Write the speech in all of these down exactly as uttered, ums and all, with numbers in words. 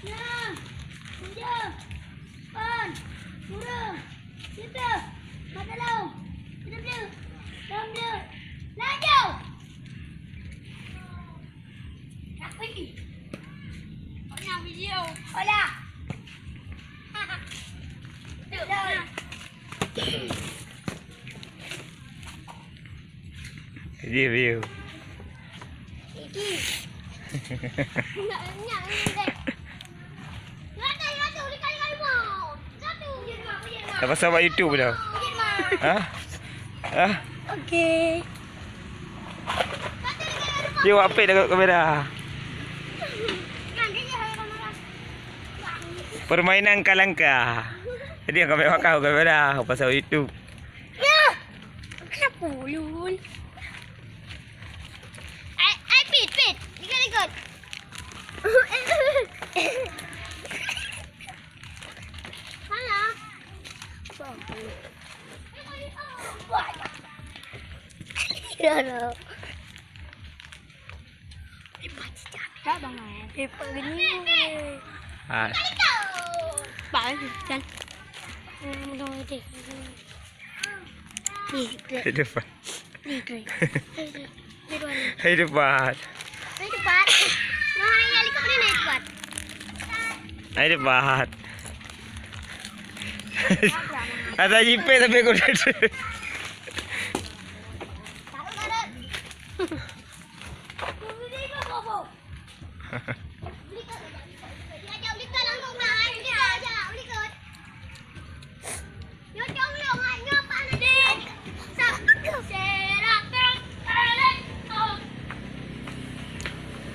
Enam, tujuh, lapan, dua, tujuh, mata long, tujuh belas, lapan belas, laju! Rapi! Banyak video. Hola! Tuh, nah. Jadi view. Dah pasang bak YouTube dah? Ha? Ha? Okey. Dia wak pek dekat kamera. Permainan kalangka. Jadi kami makan kamera pasang YouTube. Ya. Kenapa ulun? Ai, ai, pit, pit. Ikut, ikut. Mana? Ya Allah. Hebat sih, Cak. Tak, Bang. Hebat gini. Ah. Bang, Cak. Hmm, dong, deh. Nih, deh. Hidup, Pak. Nih, deh. Hidup, Pak. Hidup, Pak. Nah, yang lihat kau ni, Pak. Hidup, Pak. Ada jipet sampai kau dah.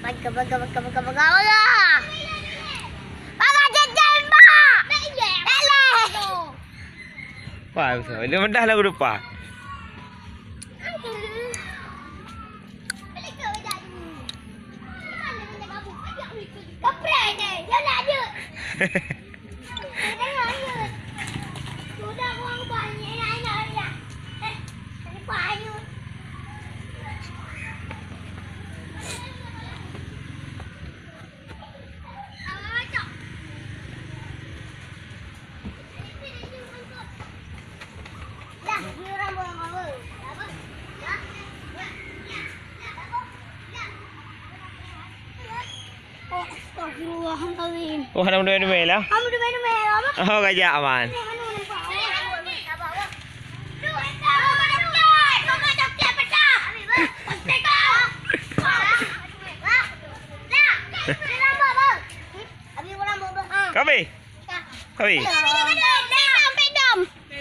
Baga, baga, baga, baga, baga, baga. Baga jajan, Mak. Eleh. Wah, dia medah lagu depan. Oh, astagfirullahalazim. Oh, hana meudumé-dumé lah. Hana meudumé-dumé lah, Bang. Oh, gajak, Aman. Kami. Kami.